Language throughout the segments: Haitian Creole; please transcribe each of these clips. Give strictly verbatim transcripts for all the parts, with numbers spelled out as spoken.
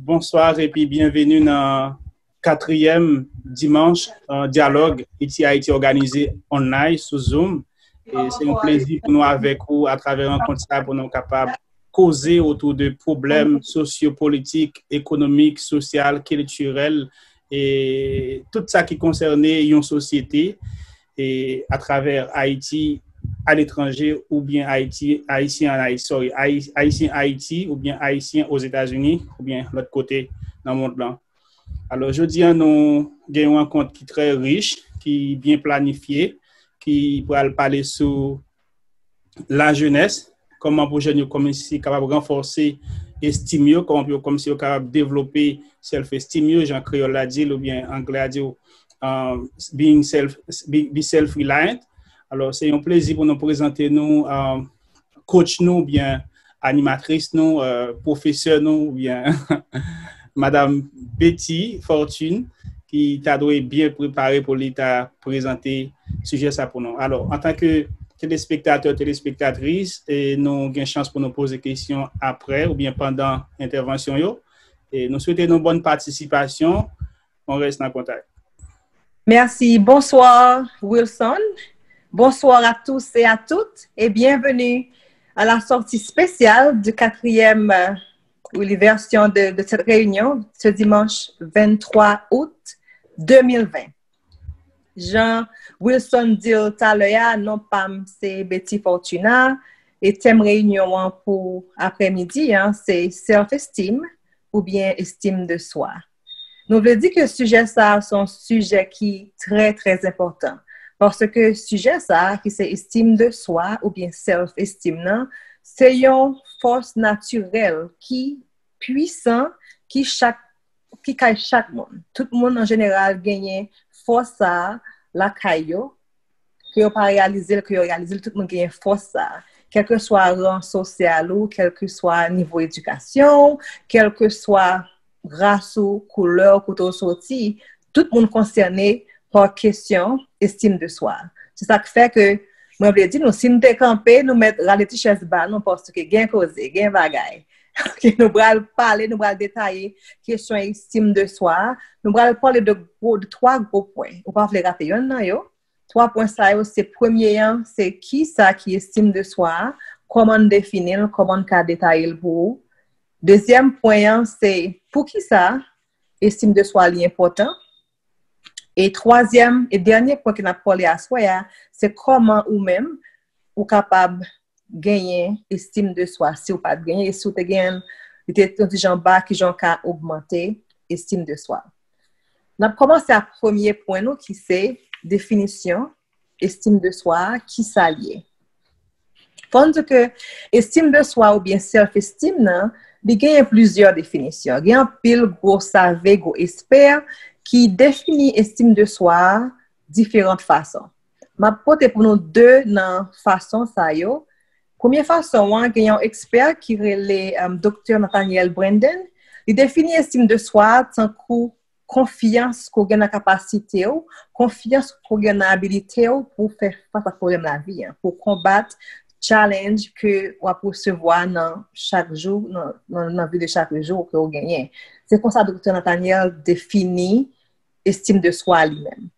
Bonswa epi byenveni nan katriyèm dimanch, uh, dyalòg Iti Ayiti òganize online sou Zoom. E se yon plezi pou nou avèk ou atravè rankont sa pou nou kapab koze otou de pwoblèm sosyopolitik, ekonomik, sosyal, kiltirèl, e tout sa ki konsène yon sosyete e atravè Ayiti aletranje oubyen Ayiti, Ayisyen an Ayiti, sorry, Ayi- Ayisyen Ayiti oubyen Ayisyen Ozetazini oubyen lòt kote nan mond lan. Alò, jodi a, nou gen yon rankont ki trè rich, ki byen planifye, ki pral pale sou lajenès, kòman pou jèn yo kòmanse kapab ranfòse estim yo, kòman pou yo kòmanse yo kapab devlope self esteem yo, jan kreyòl la di l oubyen anglè a di l, um, being self, be, be self reliant. Alò, se yon plezi pou nou prezante nou, um, coach nou oubyen animatris nou, uh, pwofesè nou oubyen Madam Betty Fortune, ki ta dwe byen prepare pou li ta prezante sijè sa pou nou. Alò, antanke telespektatè, telespektatris, e nou gen chans pou nou poze kesyon apre oubyen pandan entèvansyon yo. E nou swete nou bòn patisipasyon. On reste en contact. Merci. Bonsoir, Wilson. Bonsoir à tous et à toutes et bienvenue à la sortie spéciale du quatrième, euh, ou la version de, de cette réunion, ce dimanche vingt-trois août deux mille vingt. Jan Wilson di l talè a, non pa m se Betty Fortuna, e tèm reyinyon an pou aprèmidi an se self esteem oubyen estime de swa. Nou vle di ke sijè sa a se yon sijè ki trè, trè enpòtan. Paske sijè sa a, ki se estime de swa oubyen self esteem nan, se yon fòs natirèl ki pwisan, ki chak, ki kay chak moun. Tout moun an jeneral genyen fòs sa a lakay yo, ke yo pa reyalize l, ke yo reyalize l, tout moun genyen fòs sa a. Kèlkeswa ran sosyal ou, kèlkeswa nivo edikasyon w, kèlkeswa ras ou, koulè w, kote w soti, tout moun konsène pa kesyon estime de swa. Se sa k fè ke mwen vle di nou, si n te kanpe, nou mèt rale ti chèz ba nou, paske gen koze, gen bagay. Ok, nou pral pale, nou pral detaye kesyon estime de swa. Nou pral pale de gwo, de twa gwo pwen. Ou pa vle rate yonn nan yo. Twa pwen sa yo, se premye an, se kisa ki estime de swa, kòman n defini l, kòman n ka detaye l pou ou. Dezyèm pwen an, se poukisa estime de swa li enpòtan. E twazyèm e dènye pwen ke n ap pale aswè a, se kòman ou menm ou kapab genyen estime de swa. Si w pa t genyen, e si w te genyen l, li te yon ti jan ba, kijan w ka ogmante estime de swa. N ap kòmanse ak premye pwen nou ki se definisyon estime de swa a, kisa l ye. Fò n di ke estime de swa oubyen self esteem nan, li genyen plizyè definisyon. Gen anpil gwo save, gwo espè ki defini estime de swa a diferan fason. M ap pote pou nou de nan fason sa yo. Premye fason an, gen yon ekspè ki rele, um, Doktè Nathaniel Branden. Li defini estime de swa tankou konfyans ke w gen nan kapasite w, konfyans ke w gen nan abilite w pou w fè fas ak pwoblèm lavi an, pou w konbat challenge ke w ap resevwa nan chak jou, nan, nan, nan vi de chak jou ke w genyen. Se konsa Doktè Nathaniel defini estime de swa li menm.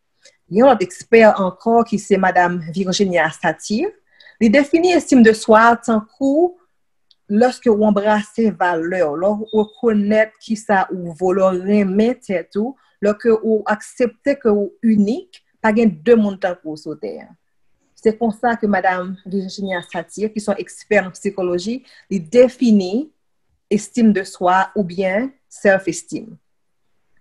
Gen yon lòt ekspè ankò ki se Madam Virginia Satir. Li defini estime de swa tankou lòske w anbrase valè w, lè w rekonèt kisa ou vo, lè w renmen tèt ou, lè ke ou aksepte ke ou inik, pa gen de moun tankou w sou tè a. Se konsa ke Madam Virginia Satir, ki se yon ekspè nan psikoloji, li defini estime de swa oubyen self esteem.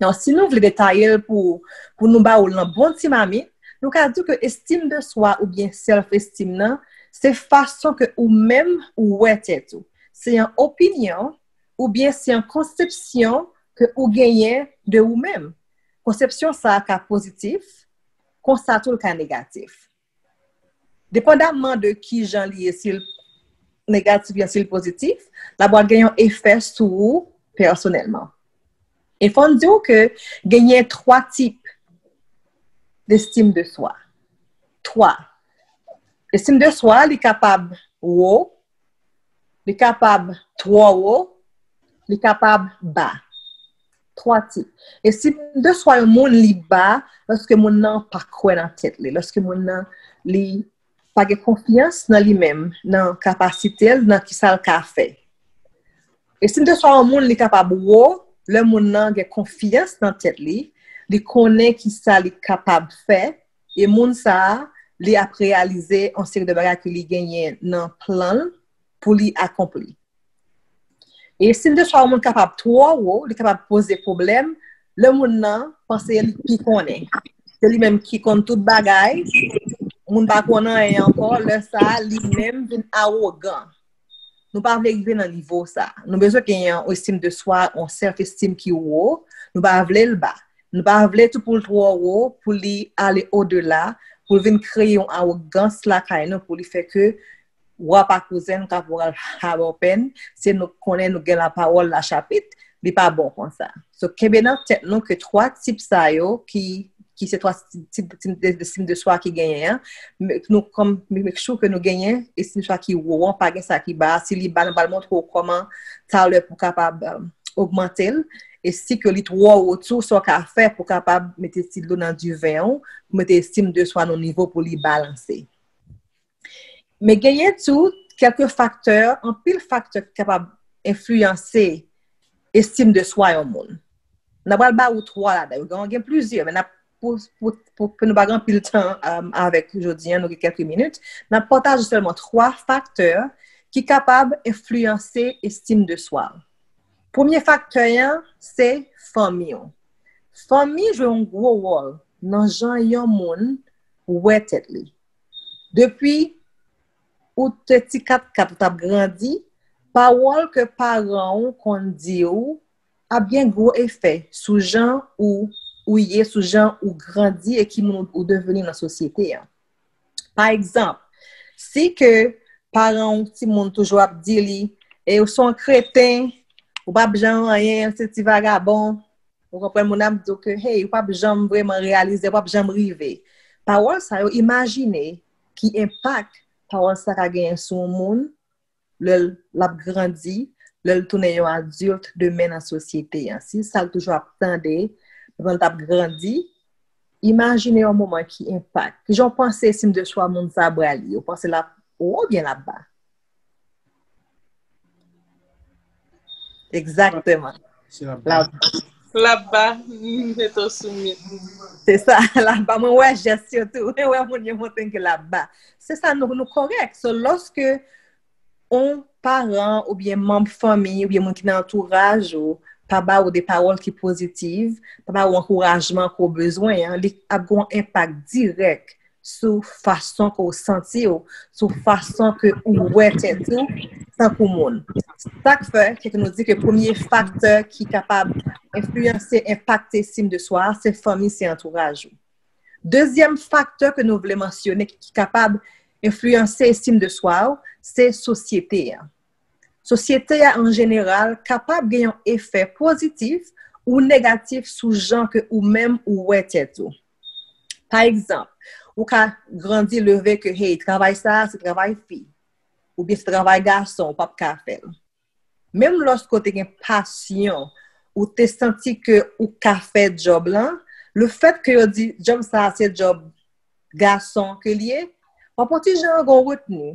Donk, si nou vle detaye l pou, pou nou ba ou l nan bon ti mamit, nou ka di ke estime de swa oubyen self esteem nan, se fason ke ou menm ou wè tèt ou. Se yon opinyon oubyen se yon konsepsyon ke ou genyen de ou menm. Konsepsyon sa a ka pozitif, konsa tou l ka negatif. Depandamman de kijan li ye, si l negatif oubyen si l pozitif, l ap gen yon efè sou ou pèsonèlman. E fò n di w ke genyen twa tip d'estime de swa. Twa. Estime de swa, li kapab wo, li kapab twò wo, li kapab ba. Twa tip. Estim de swa yon moun li ba lòske moun nan pa kwè nan tèt li, lòske moun nan li pa gen konfyans nan li menm, nan kapasite l, nan ki sa l ka fè. Estim de swa yon moun li kapab wo lè moun nan gen konfyans nan tèt li, li konnen ki sa li kapab fè, e moun sa a, li ap reyalize yon seri de bagay ke li genyen nan plan l pou li akonpli. E estim de swa yon moun kapab twò wo, li kapab poze pwoblèm, lè moun nan panse li pi konnen. Se li menm ki konn tout bagay, moun pa konn anyen ankò, lè sa a, li menm vin awogan. Nou pa vle rive nan nivo sa. Nou bezwen gen yon estim de swa, yon self esteem ki wo, nou pa vle l ba. Nou pa vle tou pou l twò wo, pou li ale odela, pou l vin kreye yon awogans lakay nou, pou li fè ke wa pa kouzen, kaporal pa bò pèn, se nou k konnen nou gen lapawòl, lachapit, li pa bon konsa. So, kenbe nan tèt nou ke twa tip sa yo ki, ki se twa tip, tip, tip de, de, de swa ki genyen an, men nou kòm, make sure ke nou genyen estim de swa ki wo an, pa gen sa ki ba, si li ba, nou pral montre w kòman talè pou kapab, um, ogmante l, e si ke li twò wo tou, sa w ka fè pou kapab mete ti dlo nan diven w, pou mete estim de swa nan nivo pou li balanse. Men genyen tou kèlke faktè, anpil faktè ki kapab enfliyanse estim de swa yon moun. N ap pral ba ou twa ladan yo. Gen, gen plizyè, men n ap, pou, pou, pou, pou nou pa gen anpil tan, um, avèk jodi a, nou gen kèlke minit. N ap pataje sèlman twa faktè ki kapab enfliyanse estim de swa. Premye faktè a, se fanmi w. Fanmi jwe yon gwo wòl nan jan yon moun wè tèt li. Depi ou te ti katkat ou t ap grandi, pawòl ke paran w konn di w ap gen gwo efè sou jan ou, ou ye, sou jan ou grandi e ki moun ou, ou deveni nan sosyete an. Pa egzanp, si ke paran w timoun toujou ap di li, e ou se yon kreten, ou p ap janm anyen, ou se ti vagabon, ou konprann, moun ap di w ke, hey, ou p ap janm vrèman reyalize, ou p ap janm rive. Pawòl sa yo, imajine ki enpak pawòl sa ka genyen sou yon moun lè l ap grandi, lè l tounen yon adilt demen nan sosyete an. Si sa l toujou ap tande pandan l t ap grandi, imajine yon moman ki enpak. Kijan w panse estim de swa moun sa a pral ye? Ou panse l ap wo oubyen l ap ba? Egzakteman. Se l ap ba. L ap ba, m mete w sou mit. Se sa, l ap ba. Mwen wè jès yo tou. Mwen wè moun yo montre m ke l ap ba. Se sa, nou, nou kòrèk. So, lòske yon paran oubyen manm fanmi oubyen moun ki nan antouraj ou pa ba ou de pawòl ki pozitiv, pa ba ou ankourajman ke w bezwen an, li ap gen yon enpak dirèk sou fason ke w santi w, sou fason ke ou wè tèt ou tankou moun. Sa k fè ke nou di ke premye faktè ki kapab enfliyanse, enpakte estim de swa a, se fanmi, se antouraj ou. Dezyèm faktè ke nou vle mansyone ki kapab enfliyanse estim de swa ou, se sosyete a. Sosyete a, an jeneral, kapab gen yon efè pozitif ou negatif sou jan ke ou menm ou wè tèt ou. Pa egzanp, ou ka grandi leve ke, hey, travay sa a, se travay fi. Oubyen se travay gason, ou p ap ka fè l. Menm lòske w te gen pasyon, ou te santi ke ou ka fè djòb lan, lefèt ke yo di djòb sa a se djòb gason ke l ye, w ap yon ti jan gen yon retni,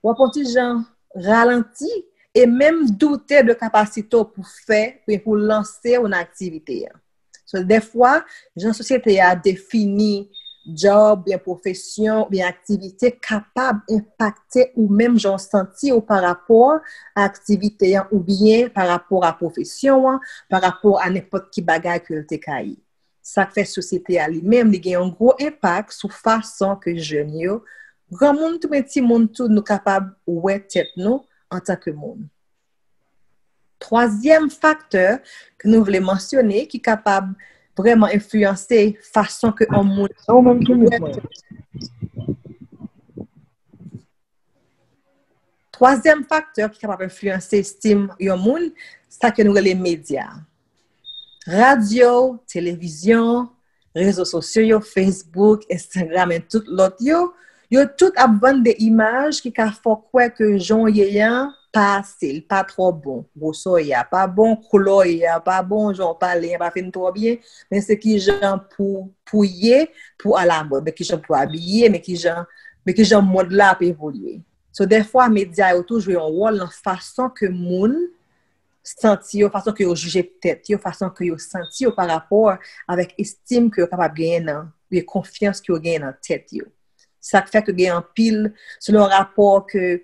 w ap yon ti jan ralanti e menm doute de kapasite w pou fè oubyen pou lanse yon aktivite an. So, dèfwa, jan sosyete a defini djòb, oubyen pwofesyon, oubyen aktivite kapab enpakte ou menm jan w santi w pa rapò a aktivite an oubyen pa rapò a pwofesyon an, pa rapò a nenpòt ki bagay ke l te ka ye. Sa k fè sosyete a li menm, li gen yon gwo enpak sou fason ke jèn yo, granmoun tou, men timoun tou, nou kapab wè tèt nou antanke moun. Twazyèm faktè ke nou vle mansyone ki kapab vrèman enfliyanse fason ke yon moun wè tèt. Twazyèm faktè ki kapab enfliyanse estim yon moun, sa ke nou rele medya. Radyo, televizyon, rezo sosyo yo, Facebook, Instagram, e tout lòt yo, yo tout ap vann de imaj ki ka fè w kwè ke jan w ye an pa ase, li pa twò bon. Gwosè a pa bon, koulè a pa bon, jan w pale a pa fin twò byen, men se kijan pou, pou ye, pou alamòd, men kijan pou abiye, men kijan, men kijan mond la ap evolye. So, dèfwa, medya yo tou jwe yon wòl nan fason ke moun santi yo, fason ke yo jije tèt yo, fason ke yo santi yo pa rapò avèk estim ke yo kapab genyen nan, e konfyans ke yo genyen nan tèt yo. Sa k fè ke gen anpil, selon rapò ke,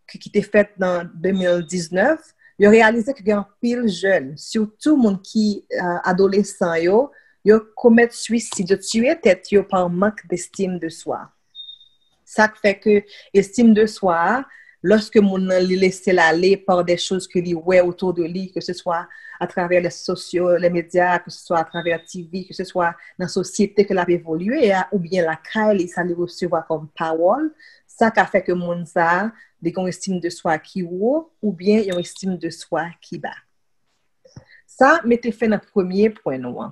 ke, ki te fèt nan de mil diznèf, yo reyalize ke gen anpil jèn, sitou moun ki, euh, adolesan yo, yo komèt swisid, yo tiye tèt yo pa mank d'estime de soi. Sa k fè ke estime de soi a, lòske moun nan li lese l ale pa de choz ke li wè otou de li, ke se swa atravè lè sosyo, lè medya, ke se swa atravè T V, ke se swa nan sosyete ke l ap evolye a, oubyen lakay li, sa li resevwa kòm pawòl, sa ka fè ke moun sa a, li gen yon estime de soi ki wo, oubyen yon estime de soi ki ba. Sa mete fen nan premye pwen nou an.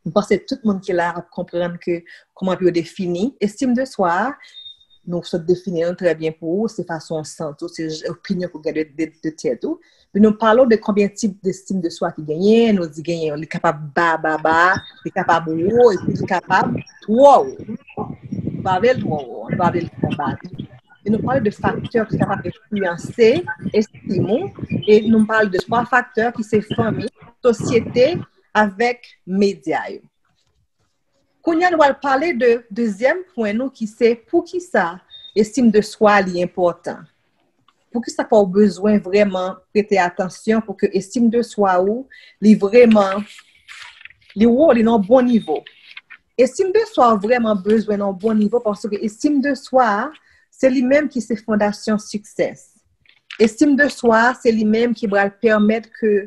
M panse tout moun ki la ap konprann ke kòman pou yo defini estime de soi a, nou sot defini l trè byen pou ou, se fason w santi w, se j- opinyon ke w gen de, de, de tèt ou. Men nou pale w de konbyen tip d'estime de soi ki genyen, nou di genyen, li kapab ba, ba, ba, li kapab wo, epi li kapab twò wo. Nou pa vle l twò wo, nou pa vle l twò ba tou. E nou pale de faktè ki kapab enfliyanse estim ou, e nou pale de twa faktè ki se fanmi, sosyete, avèk medya yo. Kounye a nou pral pale de dezyèm pwen nou ki se poukisa estime de soi li enpòtan. Poukisa fò w bezwen vrèman prete atansyon pou ke estime de soi ou li vrèman li wo, li nan yon bon nivo. Estime de soi ou vrèman bezwen nan yon bon nivo paske estime de soi a se li menm ki se fondasyon siksè. Estime de soi a se li menm ki pral pèmèt ke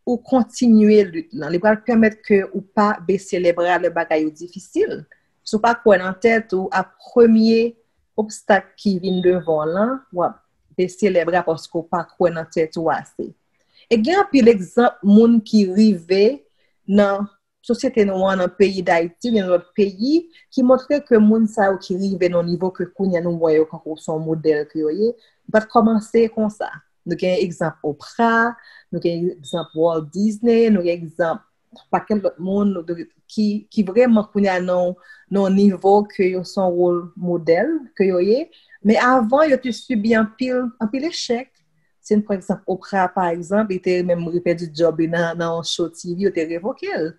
ou kontinye lit lan. Li pral pèmèt ke ou pa bese lè bra lè bagay yo difisil. Si w pa kwè nan tèt ou, a premye obstak ki vin devan w lan, w ap bese lè bra paske w pa kwè nan tèt ou ase. E gen anpil egzanp moun ki rive nan sosyete nou an, nan peyi Dayiti, gen lòt peyi, ki montre ke moun sa yo ki rive nan nivo ke kounye a nou wè yo kankou se yon modèl ke yo ye, pa t kòmanse konsa. Nou gen egzanp Oprah, nou gen egzanp Walt Disney, nou gen egzanp pakèt lòt moun ki, ki vrèman kounye a nan, nan nivo ke yo se yon wòl modèl ke yo ye. Men avan, yo te sibi anpil, anpil echèk. Si n pran egzanp Oprah, pa egzanp, li te menm pèdi djòb li nan, nan yon show T V, yo te revoke l.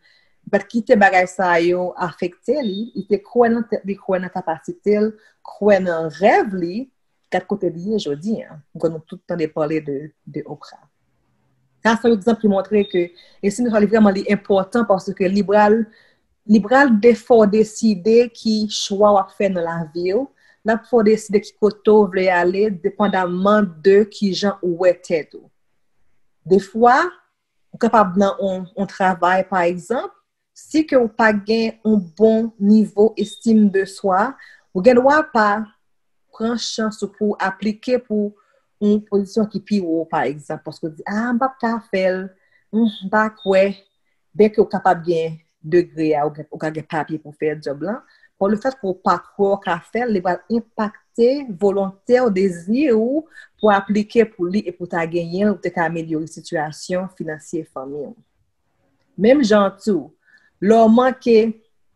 Bat kite bagay sa yo afekte li, li te kwè nan tèt li, kwè nan kapasite l, kwè nan rèv li, gad kote li ye jodi a. M kwè nou tout tande pale de, de Oprah. Sa se yon egzanp ki montre ke estime de soi li vrèman li enpòtan paske li pral, li pral de fè w deside ki chwa w ap fè nan lavi w, l ap fè w deside ki kote w vle ale, depandamman de kijan ou wè tèt ou. Defwa, ou kapab nan yon, yon travay, pa egzanp, si ke ou pa gen yon bon nivo estime de soi, ou gen dwa pa pran chans ou pou aplike pou yon pozisyon ki pi wo, pa egzanp, paske ou di, a, m p ap ka fè l, m pa kwè, byen ke ou kapab gen degre a, ou, gen, ou ka gen papye pou fè djòb lan, bon, le fèt ke ou pa kwè ou ka fè l, li pral enpakte volonte w, dezi w pou aplike pou li e pou ta genyen l, ou te ka amelyore sitiyasyon finansye fanmi w. Menm jan an tou, lè w manke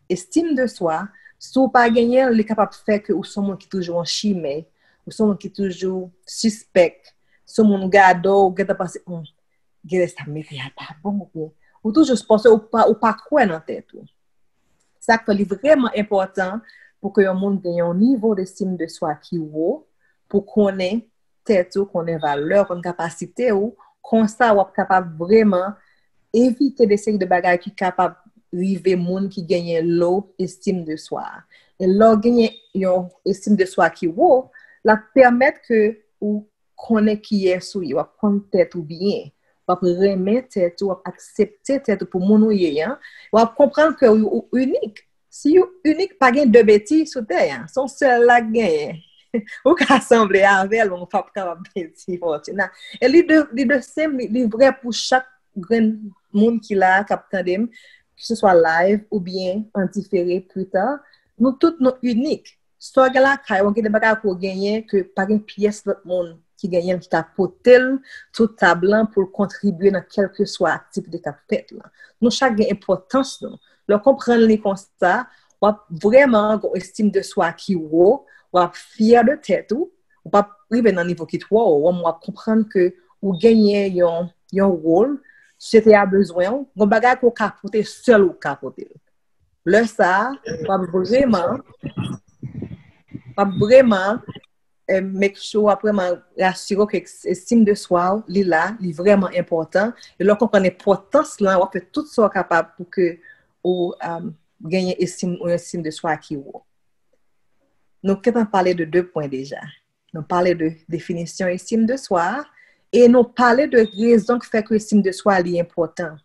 estime de soi, si w pa genyen l, li kapab fè ke ou se yon moun ki toujou an chimè, ou se yon moun ki toujou sispèk, se yon moun gade w, ou gentan panse, hmm, genlè sa m mete a pa bon, oubyen ou toujou panse ou pa, ou pa kwè nan tèt ou. Sa k fè li vrèman enpòtan pou ke yon moun gen yon nivo d'estime de soi ki wo, pou konnen tèt ou, konnen valè w, konnen kapasite w, konsa w ap kapab vrèman evite de seri de bagay ki kapab rive moun ki genyen low estime de soi. E lè w genyen yon estime de soi ki wo, l ap pèmèt ke ou konnen kiyès ou ye, w ap konn tèt ou byen, w ap renmen tèt ou, w ap aksepte tèt ou pou moun ou ye an, w ap konprann ke ou, ou inik. Si ou inik, pa gen de Betty sou tè a, se yon sèl la k genyen. Ou ka sanble avè l, men ou p ap kapab Betty Fortuna. E li de, li de same, li, li vrè pou chak grenn moun ki la a, k ap tande m, ke se swa live oubyen an difere pita. Nou tout nou inik. Sa w gen lakay ou, gen de bagay ke w genyen ke pa gen pyès lòt moun ki genyen l, ki ka pote l sou tab lan pou l kontribye nan kèlkeswa aktivite k ap fèt lan. Nou chak gen enpòtans nou. Lè w konprann li konsa, w ap vrèman gen yon estim de swa ki wo, w ap fyè de tèt ou, ou p ap rive nan nivo ki twò wo, w ap konprann ke ou genyen yon, yon wòl, sosyete a bezwen w, gen bagay ke w ka pote, sèl ou ka pote l. Lè sa a, w ap vrèman, w ap vrèman eh, make sure, w ap vrèman asire w ke estim de swa w, li la, li vrèman enpòtan. E lè w konprann enpòtans lan, w ap fè tout sa w kapab pou ke ou um, genyen estim, yon estim de swa ki wo. Nou gentan pale de de pwen deja. Nou pale de definisyon estim de swa a, e nou pale de rezon ki fè ke estim de swa li enpòtan.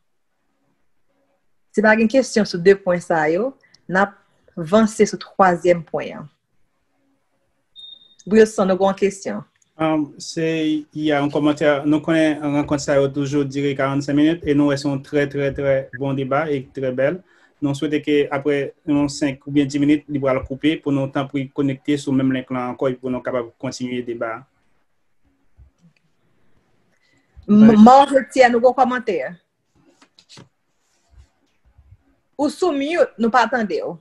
Si pa gen kesyon sou de pwen sa yo, n ap vanse sou twazyèm pwen an. Wilson, ou gen yon kesyon? Um, se, y a yon kòmantè. Nou konnen rankont sa yo toujou dire karannsenk minit e nou wè se yon trè, trè, trè bon deba e trè bèl. Nou swete ke apre yon senk oubyen dis minit, li pral koupe pou nou tanpri konekte sou menm link lan ankò epi pou nou kapab kontinye deba a. Mòretièn, ou gen yon kòmantè? Ou sou mute, nou pa tande w.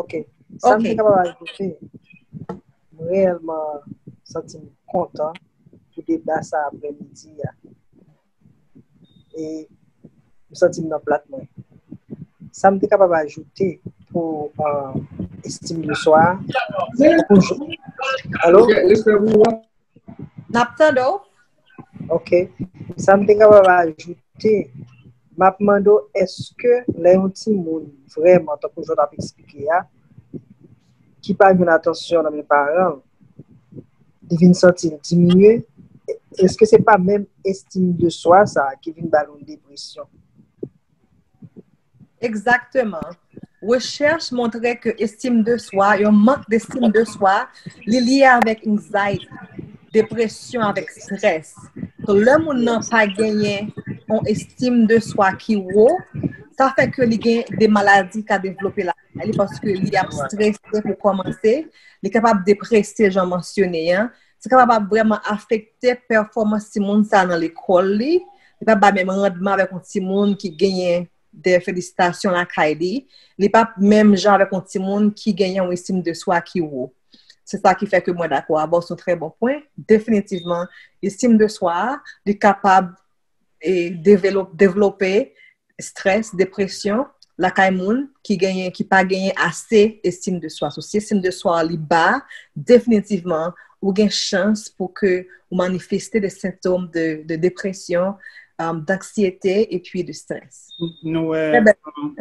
Ok. Sa m te kapab ajoute, m reyèlman santi m kontan pou deba sa aprè midi a. E m santi m nan plat mwen. Sa m te kapab ajoute pou uh, estim de swa. Alo? N ap tande w. Ok. Sa m te kapab ajoute, m ap mande w èske lè yon timoun vrèman, tankou jan w t ap eksplike a, ki pa jwenn atansyon nan men paran l, li vin santi l diminye, èske se pa menm estim de swa sa a ki vin ba l yon depresyon? Egzakteman. Rechèch montre ke estim de swa, yon mank de estim de swa, li lye avèk anxiety, depresyon, avèk strès. So, lè moun nan pa genyen yon estim de swa ki wo, sa fè ke li gen de maladi ka devlope lakay li paske li ap strese pou kòmanse, li kapab deprese jan mansyone an, sa kapab ap vrèman afekte pèfòmans timoun sa nan lekòl li, li pa bay menm randman avèk yon timoun ki genyen de felisitasyon lakay li, li pa menm jan avèk yon timoun ki genyen yon estim de swa ki wo. Se sa ki fè ke mwen dakò avè w, se yon trè bon pwen. Definitivman, estim de swa a, li kapab e, develop, devlope strès, depresyon lakay moun ki genyen, ki pa genyen ase estim de swa. So, si estim de swa li ba, definitivman, ou gen chans pou ke ou manifeste de sentòm de, de depresyon, um, d'anksyete epi de strès. Nou wè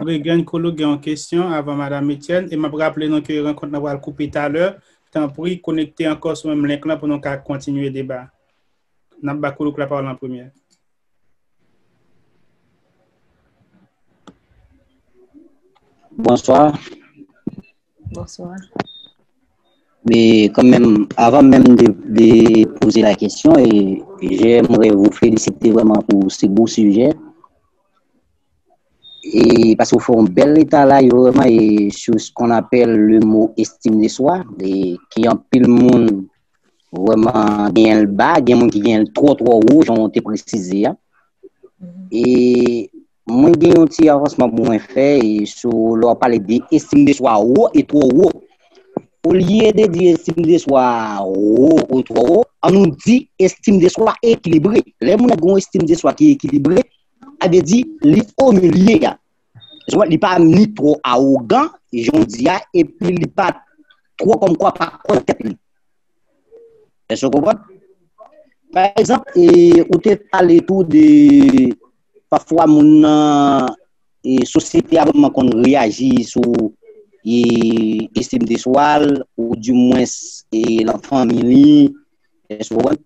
Regan Kolo gen yon kesyon avan Madanm Etienne e m ap raple nou ke rankont nan pral koupe talè. Tanpri, konekte ankò sou menm link lan pou nou ka kontinye deba. N ap ba Kolo lapawòl an premye. Bonswa. Bonswa. Men kanmenm, avan menm de, de poze la kesyon, e j'aimerais vous féliciter vraiment pour ce beau sujet. E paske ou fè yon bèl etalaj vrèman e sou ce qu'on appelle le mot estime de soi, e ki anpil moun vrèman genyen l ba, gen moun ki genyen l twò twò wo, jan w te presize a. E mwen gen yon ti avansman pou mwen fè e sou lè w ap pale de estim de swa wo e twò wo. Olye de di estim de swa wo ou twò wo, ann nou di estim de swa ekilibre. Lè moun nan gen yon estim de swa ki ekilibre, sa vle di li o milye a. Li pa ni twò awogan, jan w di a, epi li pa twò kòmkwa pa kwè nan tèt li. Èske w konprann? Pa egzanp, e, ou te pale tou de pafwa moun nan, e, sosyete a vrèman konn reyaji sou e, estim de swa l, ou dimwens e, lan fanmi li. Èske w konprann?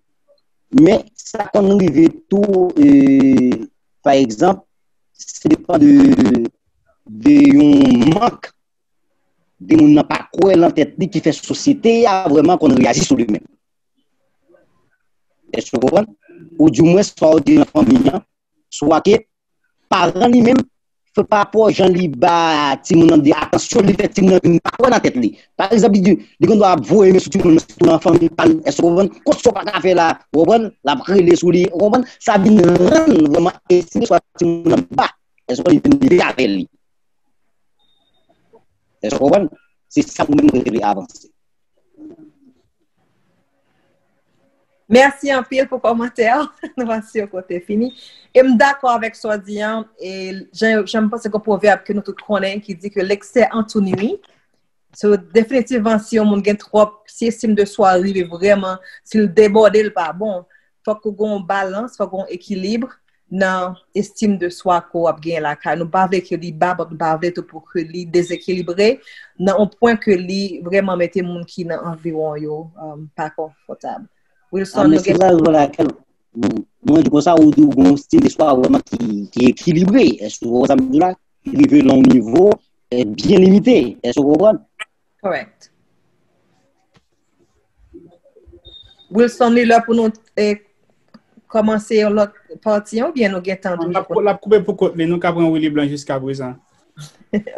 Men sa konn rive tou, e, pa egzanp, se depan de, de yon mank de moun nan pa kwè lan tèt li ki fè sosyete a vrèman konn reyaji sou li menm. Èske w konprann? Ou dimwens swa w di nan fanmi an, swa ke paran li menm fè pa rapò jan li ba timoun nan de atansyon, li fè timoun nan vin pa kwè nan tèt li. Pa egzanp, li di, li gendwa ap voye men sou timoun nan, sitou nan fanmi pa l, èske w konprann? Kot sa w pa ka fè la, w konprann? L ap rele sou li, w konprann? Sa vin rann vrèman estim de swa timoun nan ba. Èske w konprann? Li vin leve avè li. Èske w konprann? Se sa pou mwen mwen vle avanse. Mèsi anpil pou kòmantè a. Nou pa si kote fini. E m dakò avèk sa w di an. E jan, jan m panse gen pwovèb ke nou tout konnen ki di ke l'excès en tout nuit. So, definitivman, si yon moun gen twòp, si estim de swa rive vrèman, si l debòde, l pa bon. Fòk ou gen yon balans, fòk ou gen yon ekilib nan estim de swa ke w ap genyen lakay. Nou pa vle ke li ba, but nou pa vle tou pou ke li dezekilibre nan yon pwen ke li vrèman mete moun ki nan anviwon yo um, pa konfòtab. Wilson, nou gen. Mwen di konsa, ou di ou gen yon estim de swa vrèman ki, ki ekilibre. Èske w konprann sa m di la? Ki rive nan yon nivo eh, byen limite. Èske w konprann? Correct. Wilson, li lè pou nou eh, kòmanse yon lòt pati an oubyen nou gen tan toujou? L ap koupe pou kont li, nou ka pran Willy Blanc jiska prezan.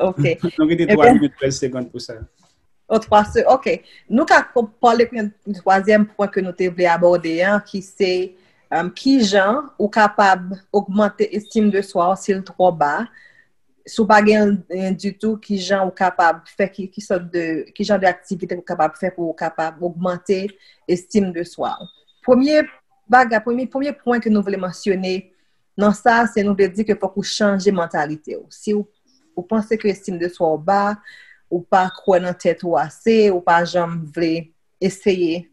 Ok. Nou gen twa minit trèz segonn pou sa. O twa se, ok. Nou ka pale pou yon twazyèm pwen ke nou te vle abòde an, ki se um, kijan ou kapab ogmante estim de swa si l twò ba. Si w pa gen anyen ditou, kijan ou kapab fè ki, ki sòt de, ki jan de aktivite ou kapab fè pou ou kapab ogmante estim de swa w. Premye bagay, premye, premye pwen ke nou vle mansyone nan sa, se nou vle di ke fòk ou chanje mantalite w. Si w, ou panse ke estim de swa w ba, ou pa kwè nan tèt ou ase, ou pa janm vle eseye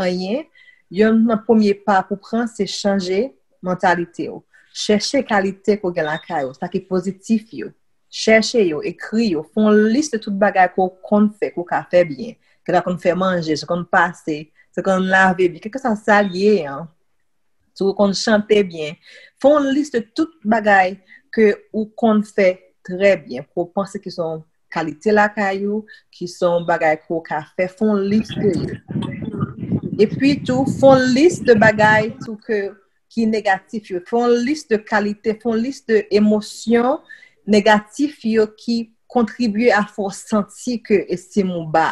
anyen, yonn nan premye pa pou pran se chanje mantalite w. Chèche kalite ke w gen lakay ou, sa ki pozitif yo. Chèche yo, ekri yo, fè yon lis de tout bagay ke w konn fè, ke w ka fè byen. Ke w konn fè manje, ke w konn pase, ke w konn lave byen, kèlkeswa sa l ye an. Si w konn chante byen, fè yon lis de tout bagay ke ou konn fè trè byen, ke w panse ki se yon kalite lakay ou, ki se yon bagay ke w ka fè, fè yon lis de yo. Epi tou, fè yon lis de bagay tou ke ki negatif yo. Fè yon lis de kalite, fè yon lis de emosyon negatif yo ki kontribye a fè w santi ke estim ou ba.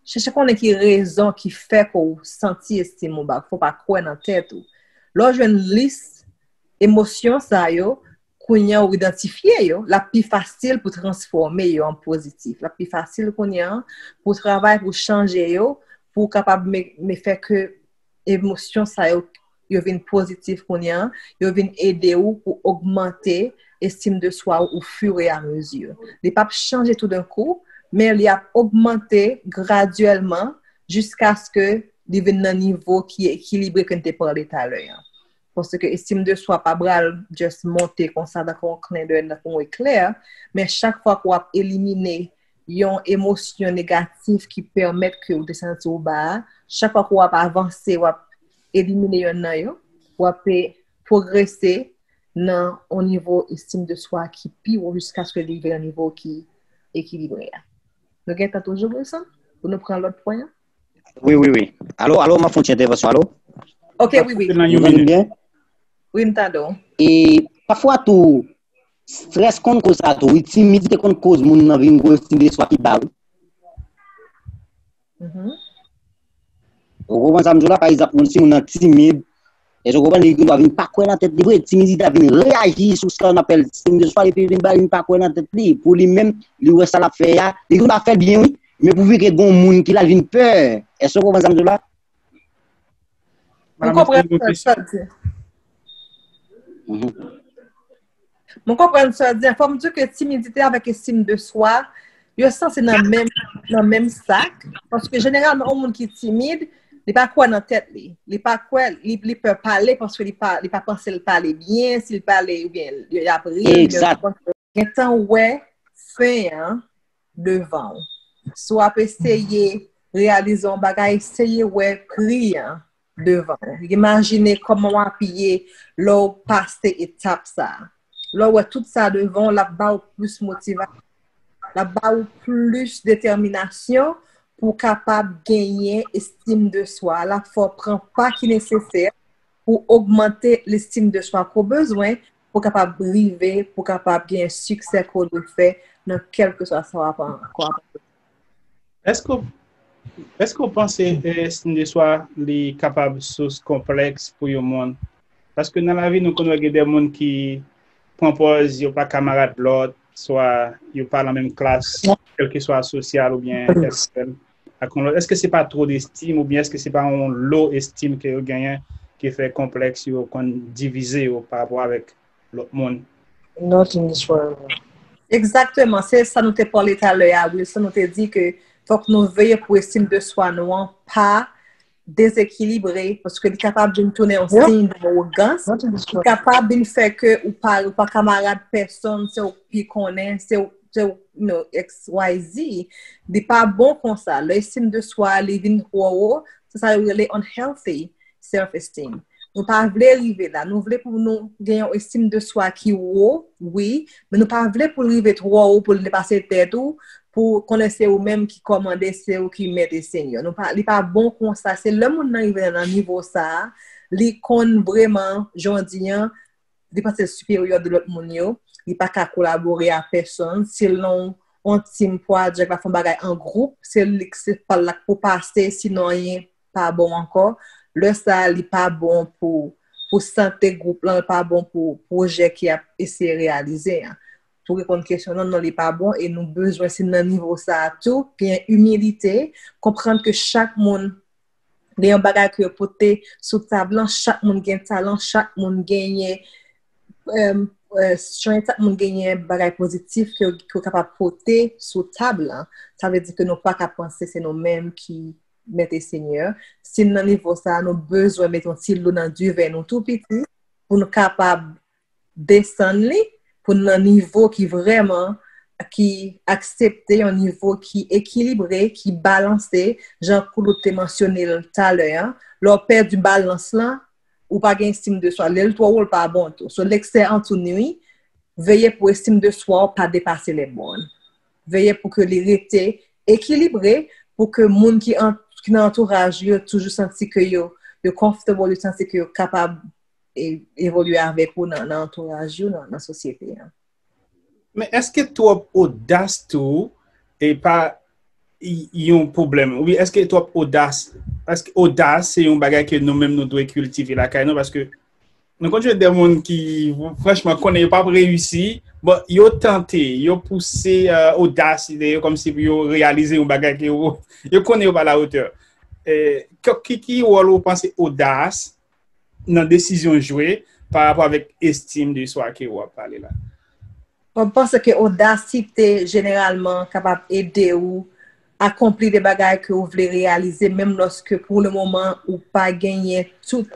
Chèche konnen ki rezon ki fè ke w santi estim ou ba, ke w pa kwè nan tèt ou. Lè w jwenn lis emosyon sa yo, kounye a ou idantifye yo, l ap pi fasil pou transfòme yo an pozitif. L ap pi fasil kounye a pou travay, pou chanje yo, pou w kapab me, me fè ke emosyon sa yo, yo vin pozitif kounye a, yo vin ede w pou ogmante estim de swa ou ofiramezu. Li p ap chanje toudenkou, men li ap ogmante gradyèlman jiskaske li vin nan nivo ki ekilibre ke n te pale talè a. Paske estim de swa pa pral just monte konsa tankou yon klen dèy, tankou yon eklè, men chak fwa ke w ap elimine yon emosyon negatif ki pèmèt ke w te santi w ba a, chak fwa ke w ap avanse, w ap elimine yonn nan yo, w ap pwogrese nan yon nivo estim de swa ki pi wo jiskaske li rive nan nivo ki ekilibre a. Nou gen tan toujou, Wilson, pou nou pran lòt pwen an? Wi, wi, wi. Alo, alo, m ap fè yon ti entèvansyon, alo? Ok, wi, wi. Nou tande m byen? Wi, m tande w. E pafwa tou, strès konn koz sa tou, wi, timidite konn koz moun nan vin gwo estim de swa ki ba, wi. Ou konprann sa m di w la? Pa egzanp, moun, si moun nan timid, èske w konprann, li gendwa vin pa kwè nan tèt li vre, timidite a vin reyaji sou sa n apèl estim de swa, epi vin ba li, vin pa kwè nan tèt li. Pou li menm, li wè sa l ap fè a, li gendwa fè l byen, wi, men pou vin gen yon moun ki la vin pè. Èske w konprann sa m di w la? M konprann sa w di. M konprann sa w di. Fò m di w ke timidite avèk estim de swa, yo sanse nan menm, nan menm sak. Paske jeneralman, yon moun ki timid, li pa kwè nan tèt li. Li pa kwè, li, li pè pale paske li pa, li pa panse l pale byen, si l pale, oubyen y ap ri l. Gentan wè fen an devan w. Si w ap eseye reyalize yon bagay, eseye wè pri an devan w. Imajine kòman w ap ye lè w pase etap sa a. Lè w wè tout sa devan w, l ap ba w plis motivasyon. L ap ba w plis detèminasyon pou w kapab genyen estim de swa. L ap fè w pran pa ki nesesè pou ogmante lestim de swa ke w bezwen pou w kapab rive, pou w kapab gen siksè ke w dwe fè nan kèlkeswa sa w ap, ke w ap. Èske w, èske w panse, eh, estime de soi li kapab sous konplèks pou yon moun? Paske nan lavi nou konn wè gen de moun ki pran pòz yo pa kamarad lòt, swa yo pa nan menm klas, kèlkeswa sosyal oubyen entèlektyèl, ak yon lòt. Èske se pa twò destim oubyen èske se pa yon lo estim ke yo genyen ki fè konplèks yo konn divize yo pa rapò avèk lòt moun? Not in this world. Egzakteman, se sa nou te pale talè a, Wilson, nou te di ke fòk nou veye pou estim de swa nou an pa dezekilibre, paske li kapab vin tounen yon siy de awogans, li kapab vin fè ke ou pa, ou pa kamarad pèsonn, se ou ki pi konnen, se ou, se ou, you know, X Y Z. Li pa bon konsa. Lè estim de swa li vin twò wo, se sa yo rele unhealthy self-esteem. Nou pa vle rive la. Nou vle pou nou gen yon estim de swa ki wo, wi, men nou pa vle pou l rive twò wo pou l depase tèt ou, pou konnen se ou menm ki kòmande, se ou ki mèt e senyè. Nou pa, li pa bon konsa. Se lè moun nan rive nan nivo sa a, li konn vreman, jan w di an, li panse l siperyè de lòt moun yo, li pa ka kolabore a pèsonn, si l nan yon team project, l ap fè yon bagay an gwoup, se li, se pa l la k pou pase, sinon anyen pa bon ankò. Lè sa a, li pa bon pou, pou sante gwoup lan, li pa bon pou pwojè ki ap eseye reyalize an. Pou reponn kesyon nan, non, li pa bon e nou bezwen, si nan nivo sa a tou, gen imilite, konprann ke chak moun gen yon bagay ke yo pote sou tab lan, chak moun gen talan, chak moun genyen, eh, eh, strength, chak moun genyen bagay pozitif ke yo, ke yo kapab pote sou tab lan. Sa vle di ke nou pa ka panse se nou menm ki mèt e senyè. Si n nan nivo sa a, nou bezwen mete yon ti lo nan diven nou tou piti pou nou kapab desann li, pou n nan nivo ki vrèman, ki aksepte, yon nivo ki ekilibre, ki balanse, jan Koulout te mansyone l talè a. Lè w pèdi balans lan, ou pa gen estim de swa. Lè l twò wo, l pa bon tou. So, l'excès en tout nuit, veye pou estim de swa w pa depase les bornes. Veye pou ke li rete ekilibre, pou ke moun ki an, ki nan antouraj ou yo toujou santi ke yo, yo comfortable, yo santi ke yo kapab e, evolye avèk ou nan, nan antouraj ou, nan, nan sosyete an. Men èske twòp odas tou e pa y- yon pwoblèm? Oubyen èske twòp odas, èske odas se yon bagay ke nou menm nou dwe kiltive lakay nou? Paske nou konn jwenn de moun ki, franchman, konnen yo p ap reyisi, bon, yo tante, yo pouse, eh, odasite yo kòmsi pou yo reyalize yon bagay ke yo, yo konnen yo pa la otè. Eh, ki, ki, ki wòl ou panse odas nan desizyon jwe pa rapò avèk estim de swa ke w ap pale la? Bon, m panse ke odasite jeneralman kapab ede ou akonpli de bagay ke ou vle reyalize, menm lòske pou le moman ou pa genyen tout,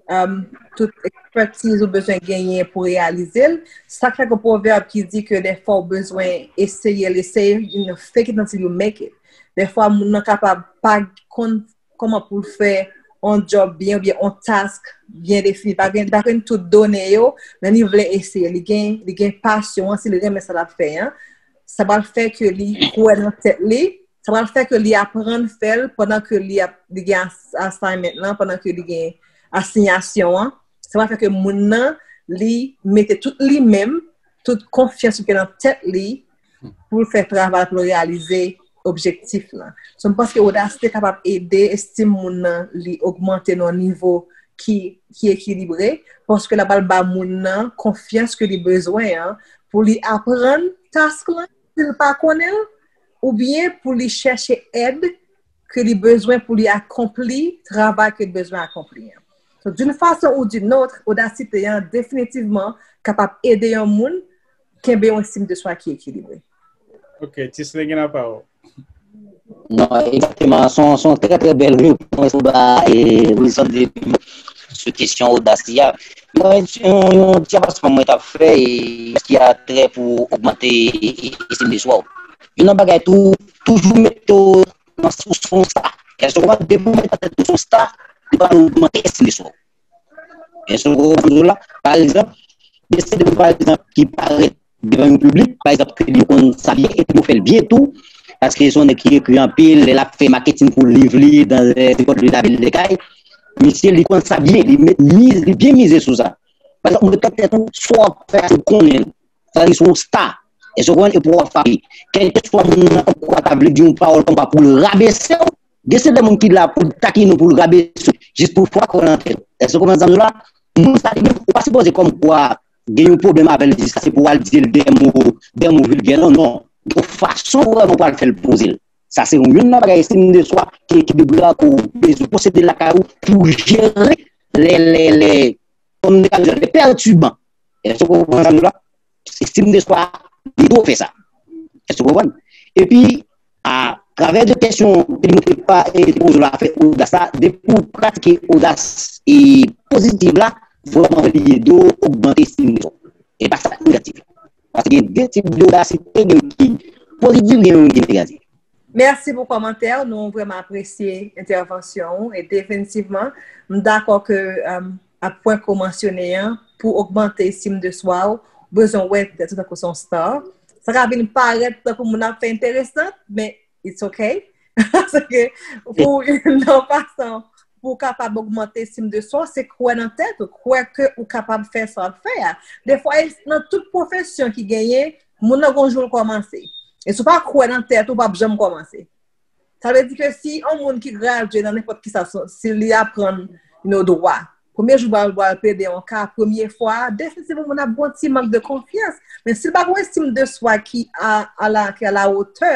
um, tout ekspertiz ou bezwen genyen pou reyalize l. Sa k fè gen pwovèb ki di ke dèfwa ou bezwen eseye l, eseye, you know, fake it until you make it. Dèfwa moun nan kapab pa konn kòman pou l fè yon djòb byen oubyen yon task byen defini. Pa gen, pa gen tout done yo, men li vle eseye. Li gen, li gen pasyon an, si li renmen sa l ap fè an, sa pral fè ke li kwè nan tèt li, sa pral fè ke li aprann fè l pandan ke li ap, li gen as- assignment lan, pandan ke li gen asinyasyon an. Sa pral fè ke moun nan, li mete tout li menm, tout konfyans li gen nan tèt li pou l fè travay pou l reyalize objektif lan. So, m panse ke odasite kapab ede estim moun nan li ogmante nan yon nivo ki, ki ekilibre, paske l ap al ba moun nan konfyans ke li bezwen an pou li aprann task lan, si l pa konnen l, oubyen pou li chèche èd ke li bezwen pou li akonpli travay ke li bezwen akonpli an. So, d'une façon ou d'une autre, odasite an definitivman kapab ede yon moun kenbe yon estim de swa ki ekilibre. Ok, Tisley gen lapawòl. Non, egzakteman. Se yon, se yon trè, trè bèl repons ou ba e Wilson de sou kesyon odasite a. Yon, yon, yon ti avansman mwen t ap fè e ki a trè pou ogmante estim de swa w. Youn nan bagay tou, toujou mete w nan sou sou sa. Èske w konprann? Depi w mete nan tèt ou sou sa, li pral ogmante estim de swa w. Èske w konprann la? Pa egzanp, gen seri de moun, pa egzanp, ki parèt devan yon piblik, pa egzanp, ke li konn sa byen, epi yo fè l byen tou, paske se yon nèg ki ekri anpil, lè l ap fè maketin pou liv li, dan nenpòt lè l ap vin de kay, misye, li konn sa byen, li met miz, li byen mize sou sa. Pa egzanp, ou mete nan tèt ou, sa w ap fè a, se pou konnen l. Sa vle di se yon sta. Èske w konprann? Epi w ap frape. Kèlkeswa moun nan, kòmkwa, ta vle di yon pawòl kòmkwa pou l rabese w, gen seri de moun ki la pou l takinen w, pou l rabese w, jis pou frape w nan tèt. Èske w konprann sa m di w la? Moun sa li menm, ou pa sipoze kòmkwa gen yon pwoblèm avè l, jis sa se pou w al di l de mo, de mo vilgè, non, non. Gen yon fason vrèman pou w al fè l poze l. Sa se yon, youn nan bagay, estime de soi, ki ekilibre a ke w bezwen posede lakay ou pou jere lè, lè, lè, kòm nou ka di, lè pètiban. Èske w konprann sa m di w la? Estime de soi, li ede w fè sa. Èske w konprann? Epi, atravè de kesyon ke nou te pa, e, te poze w la, fè odas la, depi w pratike odas, e, pozitiv la, vrèman, li ede w ogmante estime de soi. E pa sa negatif la. Paske gen de tip de odasite, gen ki pozitif, gen yon ki negatif. Mèsi pou kòmantè w, nou vrèman apresye entèvansyon w, e definitivman, m dakò ke, um, a pwen ke w mansyone an, pou ogmante estim de swa w, ou bezwen wè tèt ou tankou se yon star. Sa ka vin parèt tankou moun ap fè enteresan, men it's okay. Paske pou nan fason pou w kapab ogmante estim de swa w, se kwè nan tèt ou, kwè ke ou kapab fè sa w ap fè a. Defwa, e nan tout pwofesyon ki genyen, moun nan gon jou l kòmanse. E si w pa kwè nan tèt ou, w p ap janm kòmanse. Sa vle di ke si yon moun ki gradye nan nenpòt ki sa, si li aprann, you know, dwa, premye jou l pral plede yon ka, premye fwa, definitivman moun ap gen yon ti mank de konfyans. Men si l pa gen yon estim de swa ki a, a la, ki a la wotè,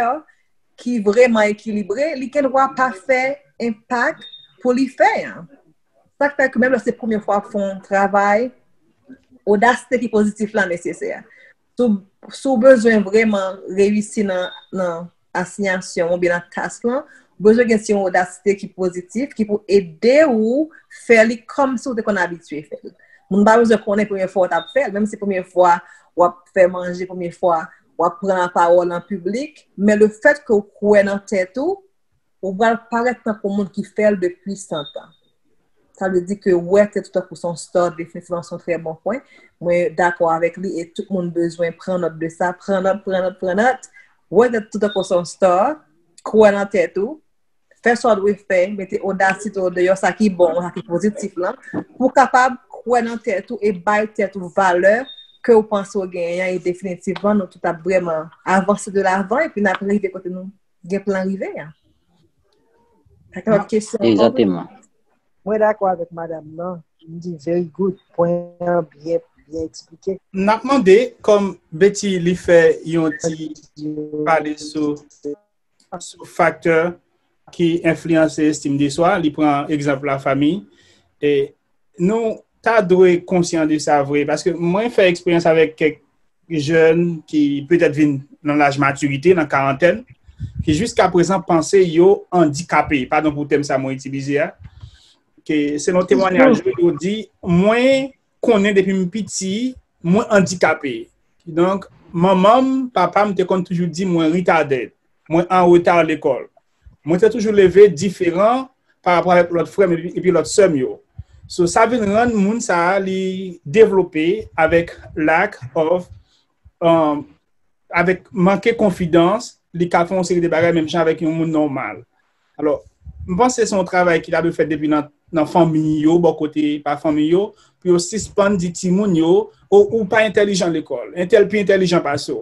ki vrèman ekilibre, li gen dwa pa fè enpak pou li fè an. Sa k fè ke menm lè se premye fwa w ap fè yon travay, odasite ki pozitif la nesesè. Si w, si w bezwen vrèman reyisi nan, nan asiyasyon oubyen nan task lan, ou bezwen gen ti yon odasite ki pozitif, ki pou ede w fè li kòmsi w te konn abitye fè l. Moun pa bezwen konnen premye fwa w t ap fè l, menm si premye fwa w ap fè manje, premye fwa w ap pran lapawòl an piblik, men lefètke w kwè nan tèt ou, ou pral parèt tankou moun ki fè l depi san tan. Sa vle di ke wè tèt ou tankou se yon star, definitivman se yon trè bon pwen. Mwen dakò avèk li e tout moun bezwen pran nòt de sa. Pran nòt, pran nòt, pran nòt. Wè tèt ou tankou se yon star, kwè nan tèt ou, fè sa w dwe fè, mete odasite w deyò, sa ki bon, sa ki pozitif lan, pou w kapab kwè nan tèt ou e bay tèt ou valè ke w panse w genyen an, e definitivman, nou tout ap vrèman avanse de lavan, epi n ap rive kote nou gen plan rive a. Sa kapab kesyon ankò? Egzakteman. Mwen dakò avèk madanm nan. M di very good. Pwen an byen, byen eksplike. N ap mande, kòm Betty li fè yon ti pale sou, sou faktè ki enfliyanse estim de swa, li pran egzanp lafanmi. E nou ta dwe konsyan de sa vre, paske mwen fè eksperyans avèk kèk jèn ki petèt vin nan laj matirite, nan karantèn, ki jiskaprezan panse yo andikape. Padon pou tèm sa mwen itilize a. Ke selon temwanyaj yo, yo di, mwen konnen depi m piti, mwen andikape. Kidonk, manman m, papa m te konn toujou di mwen retarded, mwen an reta lekòl. Mwen te toujou leve diferan pa rapò avèk lòt frè m epi, epi lòt sè m yo. So, sa vin rann moun sa a, li devlope avèk lack of, um, avèk manke konfidans, li ka fè yon seri de bagay menm jan avèk yon moun nòmal. Alò, m panse se yon travay ki ta dwe fèt depi nan, nan fanmi yo, bò kote pa fanmi yo, pou yo sispann di timoun yo, o, ou pa entèlijan lekòl, entèl pi entèlijan pase w.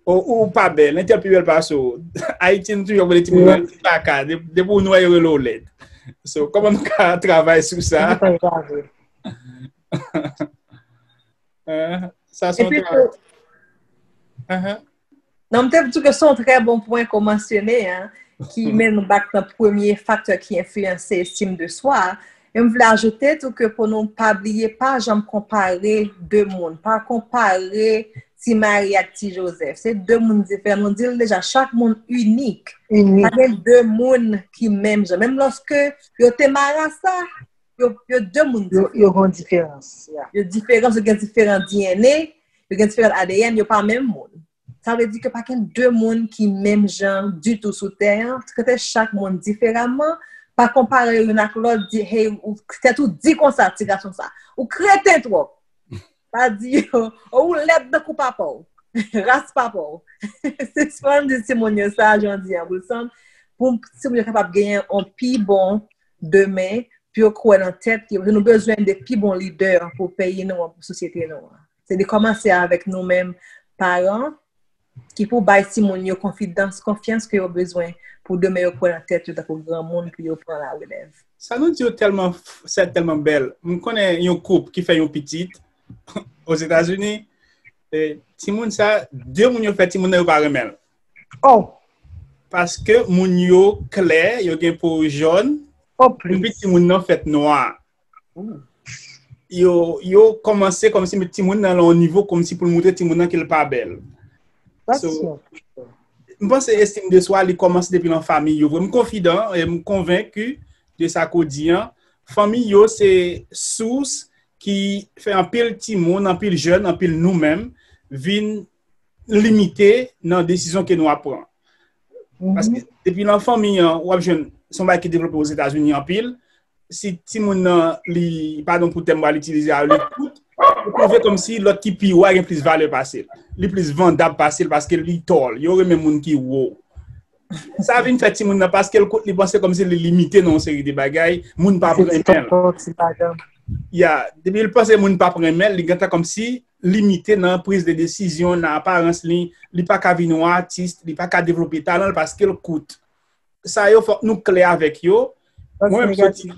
O, ou pa bèl, entèl pi bèl pase w. Ayiti, nou toujou ap rele timoun yo ti baka, de- depi w nwè, yo rele w lèd. So, kòman nou ka travay sou sa? Eh, sa se yon Epi travay. tou, non, m te di ke se yon trè bon pwen ke w mansyone an, ki mennen nou back nan premye faktè ki enfliyanse estim de swa a. E m vle ajoute tou ke pou nou pa bliye, pa janm konpare de moun. Pa konpare Ti Mari ak Ti Jozèf. Se de moun diferan. Nou di l deja, chak moun inik. Pa Inik. Gen de moun ki menm jan. Menm lòske yo te marasa, yo, yo de moun Yo, diferan. Yo gen diferans. Yeah. Yo diferan, yo gen diferan D N A, yo gen diferan A D N, yo pa menm moun. Sa vle di ke pa gen de moun ki menm jan ditou sou tè an. Trete chak moun diferaman. Pa konpare yo youn ak lòt, di, hey, ou tèt ou di konsa, ti gason sa. Ou kreten twòp. Pa di yo, o, ou lèd tankou papa w. Ras papa w. Se sa m di timoun yo sa, jan di an, Wilson, pou timoun yo kapab genyen yon pi bon demen, pou yo kwè nan tèt yo. Nou bezwen de pi bon lidè pou peyi nou an, pou sosyete nou an. Se de kòmanse avèk nou menm, paran, ki pou bay timoun yo konfidans, konfyans ke yo bezwen pou demen yo kwè nan tèt yo tankou granmoun pou yo pran larelèv. Sa nou di yo tèlman, sa tèlman bèl. M konnen yon koup ki fè yon pitit Ozetazini, e, timoun sa, de moun yo fè timoun nan yo pa renmen l. Oh! Paske moun yo klè, yo gen po jòn, oh, epi timoun nan fèt nwa. Yo, yo kòmanse kòmsi met timoun nan lan yon nivo kòmsi pou l moutre timoun nan ke l pa bèl. So, m panse estim de swa li kòmanse depi lan fanmi yo vre. M konfidan e m konvenki de sa ke w di an. Fanmi yo se sous ki fè anpil timoun, anpil jèn, anpil nou menm vin limite nan desizyon ke nou ap pran. Paske depi lan fanmi an, w ap jwenn se yon bagay ki devlope Ozetazini anpil. Si timoun nan li, padon pou tèm m pral itilize a, li kout, ou twouve kòmsi lòt ki pi wo a gen plis valè pase l. Li plis vandab pase l paske li tall. Yo renmen moun ki wo. Sa vin fè timoun nan, paske l kout, li panse kòmsi li limite nan yon seri de bagay, moun p ap renmen l. Ya, depi l panse moun p ap renmen l, li gentan kòmsi limite nan priz de desizyon, nan aparans li, li pa ka vin yon atis, li pa ka devlope talan l paske l kout. Sa yo fòk nou klè avèk yo. Mwen menm m soti,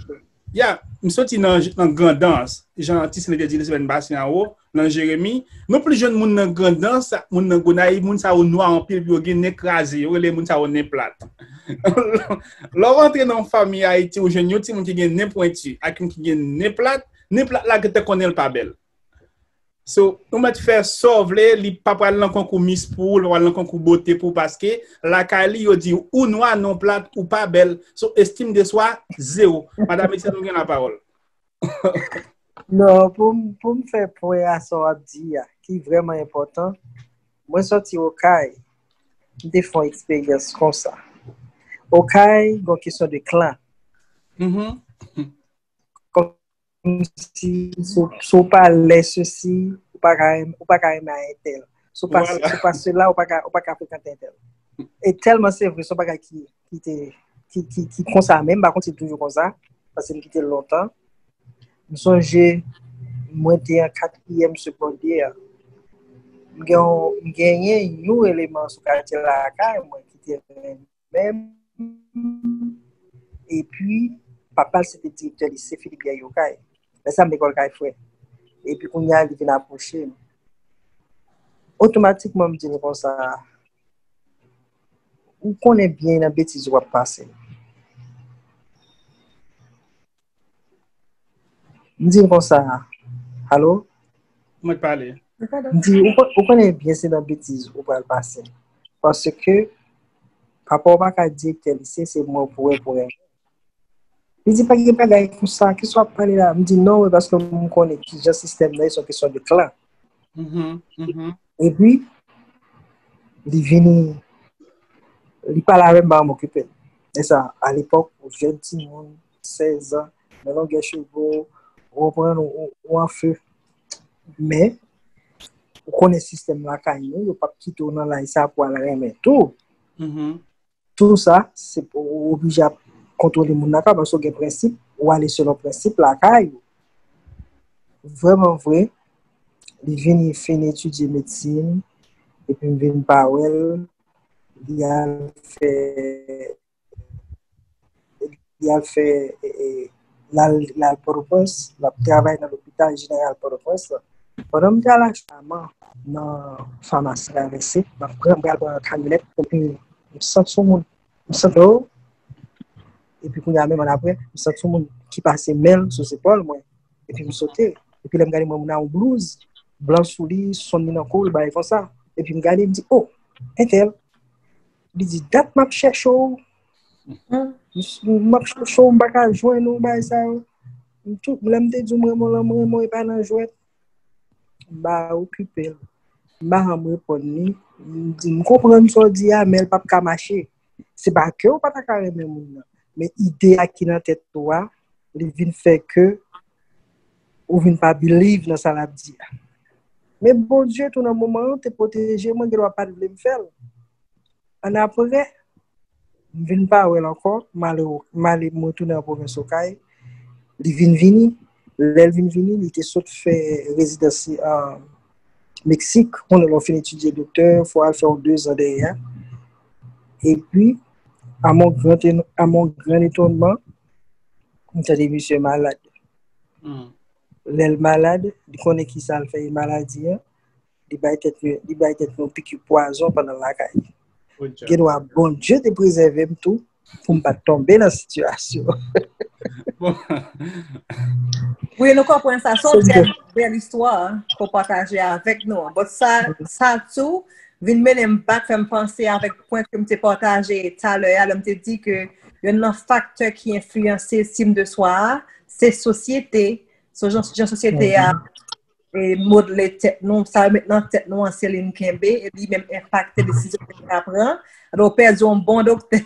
ya, m soti nan, nan Grandans, jan Ti Sèlè te di l semèn pase an wo, nan Jeremi. Nou plis jwenn moun nan Grandans, moun nan Gonayiv, moun sa yo nwa anpil, yo gen nen kraze, yo rele moun sa yo nen plat. Lè w antre nan yon fanmi Ayiti, ou jwenn yon timoun ki gen nen pwenti ak youn ki gen nen plat, nen plat la gentan konnen l pa bèl. So, ou mèt fè sa w vle, li pa pral nan konkou Miss pou ou, li pa pral nan konkou bote pou ou, paske lakay li, yo di ou nwa, non plat, ou pa bèl. So, estim de swa, zewo. Madan Etienne, ou gen lapawòl. Non, pou m, pou m fè pwen a sa w ap di a, ki vrèman enpòtan, mwen sòti Okay, m te fè yon eksperyans konsa. Okay, gen yon kesyon de klan. Kòmsi, si, si w pa lè sesi, ou pa ka, ou pa ka renmen a entèl. Si w pa, si w pa sela, ou pa ka, ou pa ka frekante entèl. E tèlman se vre, se yon bagay ki, ki te, ki, ki, ki konsa menm, m pa konn si l toujou konsa, paske m kite l lontan. M sonje, mwen te an katriyèm segondè. M gen, m genyen yon eleman sou katye lakay mwen ki te renmen m. Epi, papa l se te direktè lise Philippe Guerrier Okay. Lè sa m lekòl kay frè. Epi kounye a, li vin apwoche m. Otomatikman, m di l konsa, ou konnen byen nan betiz w ap pase. M di l konsa, alo? Mwen k pale. M di, ou, ou konnen byen se nan betiz ou pral pase. Paske papa w pa ka direktè lise, se mwen pou wè pou renmen. Li di, pa gen bagay konsa, kisa w ap pale la? M di, non, men paske m konnen kijan sistèm nan ye, se yon kesyon de klan. Epi, li vini, li pale avè m, ba m okipe l. E sa, alepòk, ou jèn timoun, sèz an, men longè cheve w, ou konprann, ou, ou, ou an fe. Men, ou konnen sistèm lakay nou, yo p ap kite w nan laj sa pou al renmen tou. Tou sa, se pou ou oblije ap kontwole moun lakay, paske w gen prensip, ou ale selon prensip lakay ou. Vrèman vre, li vin, li fin etidye medsin, epi m vin pa wè l, li al fè, li al fè, e, e, l al, l al Pòtoprens, l ap travay nan lopital jeneral Pòtoprens la. Pandan m t al achte nan famasi Travèse, m ap pran, m pral pran kamyonèt, epi m santi yon moun, m santi, oh! Epi kounye a menm annapre, m santi yon moun ki pase men l sou zepòl mwen, epi m sote. Epi lè m gade, m wè moun nan yon blouz blan sou li, sonn li nan kou l, bagay konsa. Epi m gade, m di, oh, entèl. Li di, dat m ap chèche w. M, m ap chèche w, m pa ka jwenn ou, bagay sa yo. M tou, lè m te di w m renmen w lan, m renmen w, e pa nan jwèt. M pa okipe l. M pa janm reponn li. M di, m konprann sa w di a, men l p ap ka mache. Se pa ke w pa ta ka renmen moun nan, men ide a ki nan tèt ou a, li vin fè ke ou vin pa believe nan sa l ap di a. Men Bondye tou nan moman an te pwoteje mwen, gen dwa pa t vle m fè l. Annapre, m vin pa wè l ankò, m ale, m ale, m retounen an pwovens Okay. Li vin vini. Lè l vin vini, li te sot fè rezidans li an Meksik. Konnen lè w fin etidye doktè, fò w al fè yon dezan dèyè a. Epi, à mon grand, à mon grand étonnement, m tande misye malad. Lè l malad, li konnen ki sa l fè, e maladi an, li bay tèt li, li bay tèt li yon piki pwazon pandan l lakay. Gen dwa Bondye te prezève m tou pou m pa t tonbe nan sitiyasyon. Wi, nou konprann sa. Se yon bèl, bèl istwa ke w pataje avèk nou. But sa, sa tou vin mennen m back, fè m panse avèk pwen ke m te pataje talè a, lè m te di ke youn nan faktè ki enfliyanse estim de swa a, se sosyete. So, jan, jan sosyete a e modle tèt nou, sa yo met nan tèt nou an, se li n kenbe, e li menm enpakte desizyon ke n ka pran. Alò, w pèdi yon bon doktè,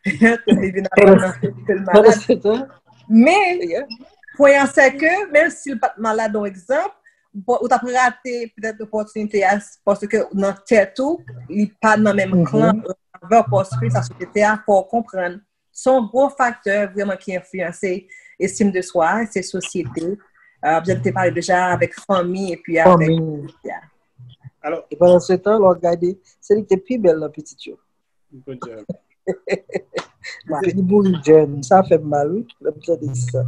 li vin ap nan sèkèl malad. Men, pwen an se ke, menm si l pa t malad, yon egzanp, ou t ap rate petèt opòtinite a, paske nan tèt ou, li pa nan menm klan avè w, paske sa sosyete a fè w konprann. Se yon gwo faktè vrèman ki enfliyanse estim de swa, se sosyete. Jan te pale deja avèk fanmi epi avèk medya. E pandan se tan, lè w gade, se li ki te pi bèl nan pitit yo. Li bouri jèn, sa fè m mal, wi, lè m tande sa.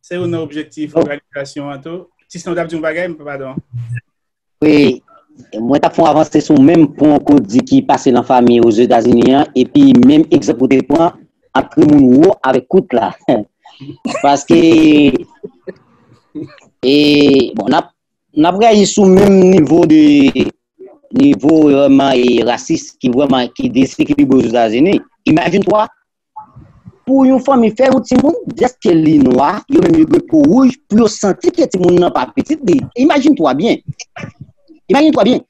Se youn nan objektif òganizasyon an tou. Tistan, w t ap di yon bagay, m padon. Wi, mwen t ap fè yon avanse sou menm pwen ke w di ki pase nan fanmi Ozetazini an, epi menm egzanp ou te pran ant moun wo avèk kout la. Paske, e, bon, n ap, n ap reyaji sou menm nivo de, nivo vrèman e rasis ki vrèman ki desekilibre Ozetazini. Imajine twa, pou yon fanmi fè yon timoun, dèske li nwa, yo menm yo gen po wouj, pou yo santi ke timoun nan pa pitit li. Imajine twa byen. Imajine twa byen.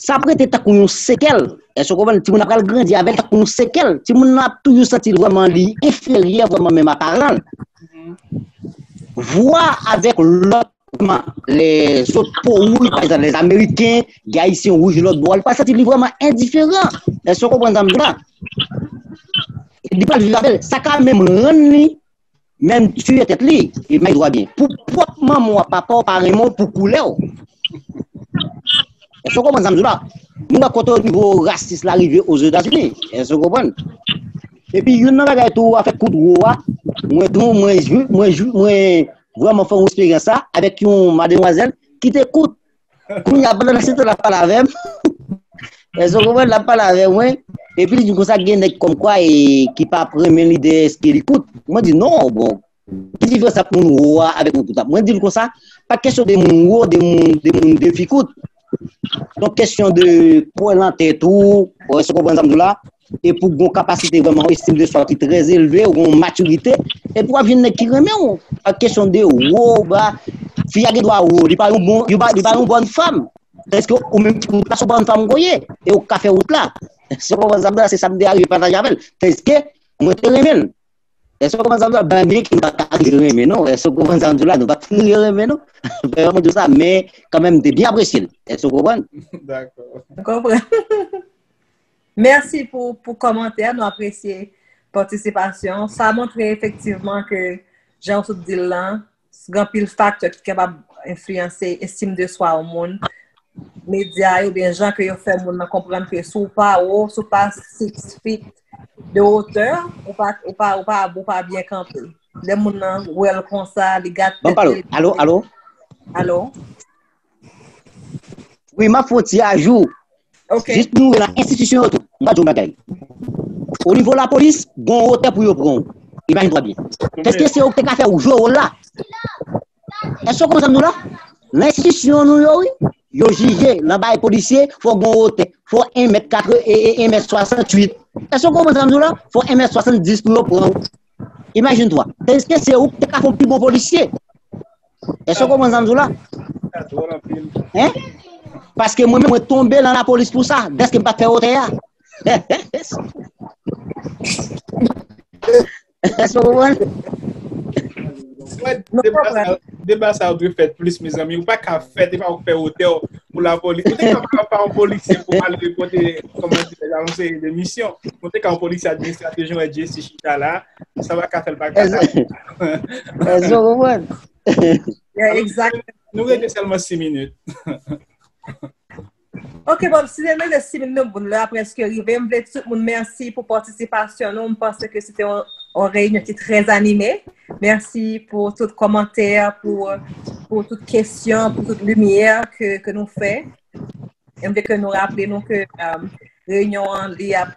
Sa ap rete tankou yon sekèl. Èske w konprann? Timoun nan pral grandi avè l tankou yon sekèl. Timoun nan ap toujou santi l vrèman li enferyè vrèman menm a paran l. Vwa avèk lòt, lèzòt po wouj, pa egzanp, lèzameriken, gen ayisyen wouj lòt bò a, li pral santi li vrèman endiferan. Èske w konprann sa m di w la? Li pral viv avè l. Sa ka menm rann li menm tiye tèt li. Imajine twa byen. Pou pwòp manman w ak papa w pa renmen w pou koulè w. Èske w konprann sa m di w la? Nou wè kote nivo rasis la rive Ozetazini. Èske w konprann? Epi youn nan bagay tou, afè kout wo a, mwen tou, mwen jwi, mwen jwi, mwen vrèman fè yon esperyans sa avèk yon mademwazèl ki te kout. Kounye a, pandan se tan l ap pale avè m, èske w konprann, l ap pale avè mwen, epi li di konsa gen nèg kòmkwa e ki pa ap renmen li dèske li kout. Mwen di non, bon, ki diferans ant moun wo a avèk moun kout la? Mwen di l konsa, pa kesyon de moun wo, de moun, de moun de fi kout. Se yon kesyon de kwè nan tèt ou, èske w konprann sa m di w la? E pou w gen yon kapasite vrèman, yon estim de swa ki trè elve, ou gen yon matirite, epi w ap jwenn nèg ki renmen w. Pa kesyon de wo, ba, fi a gen dwa wo, li pa yon bon, li pa, li pa yon bòn fanm. Èske ou menm ki pa se yon bòn fanm ou ye, e ou ka fè wout la? Èske w konprann sa m di w la? Se sa m te arive pataje avè l. Èske mwen te renmen l? Èske w konprann sa m di w la? Byen ke m pa ka rive renmen non. Èske w konprann sa m di w la? Nou pa t rive renmen non. Mwen di w sa, men kanmenm m te byen apresye l. Èske w konprann? Dakò. Konprann. Mèsi pou, pou kòmantè, nou apresye patisipasyon. Sa montre efektivman ke, jan w sot di l lan, gen anpil faktè ki kapab enfliyanse estim de swa yon moun. Medya yo, oubyen jan ke yo fè moun nan konprann ke si w pa wo, si w pa six feet de hauteur, ou pa, ou pa, ou pa, ou pa byen kanpe. Lè moun nan wè l konsa, li gad tèt li. Alo, alo? Alo? Wi, m ap fè yon ti ajou. Jis pou nou wè nan enstitisyon yo tou. M pa di yon bagay. O nivo lapolis, gen yon wotè pou yo pran w. Imajine twa byen. Èske se yo ki te ka fè w jwe wòl la? Èske w konprann sa m di w la? Nan enstitisyon nou yo, wi, yo jije, nan bagay polisye, fò w gen yon wotè. Fò w en mèt katreven, e, e, en mèt swasanntuit. Èske w konprann sa m di w la? Fò w en mèt swasanndis pou yo pran w. Imajine twa. Èske se ou ki te ka fè yon pi bon polisye? Èske w konprann sa m di w la? Hein? Paske mwen menm, mwen tonbe nan lapolis pou sa, dèske m pa t fè wotè a. Èske w konprann? Deba sa yo dwe fèt plis, mezanmi. Ou pa ka fèt, e pa ou k fè wotè w. pou lapolis. Ou te ka pa yon polisye pou al repote, kòman di, yon seri de misyon. Ou te ka yon polisye administratif, jan Jesse chita la, sa pa ka fè l pa ka. Èske w konprann? Yeah, exact. Nou rete sèlman sis minit. Ok, bon, si nou rete sis minit, nou bon, lè a prèske rive. M vle di tout moun mèsi pou patisipasyon nou. M panse ke se te yon, yon reyinyon ki trè anime. Mèsi pou tout kòmantè, pou, pou tout kesyon, pou tout limyè ke, ke nou fè. E m vle ke nou raple nou ke um, reyinyon an li ap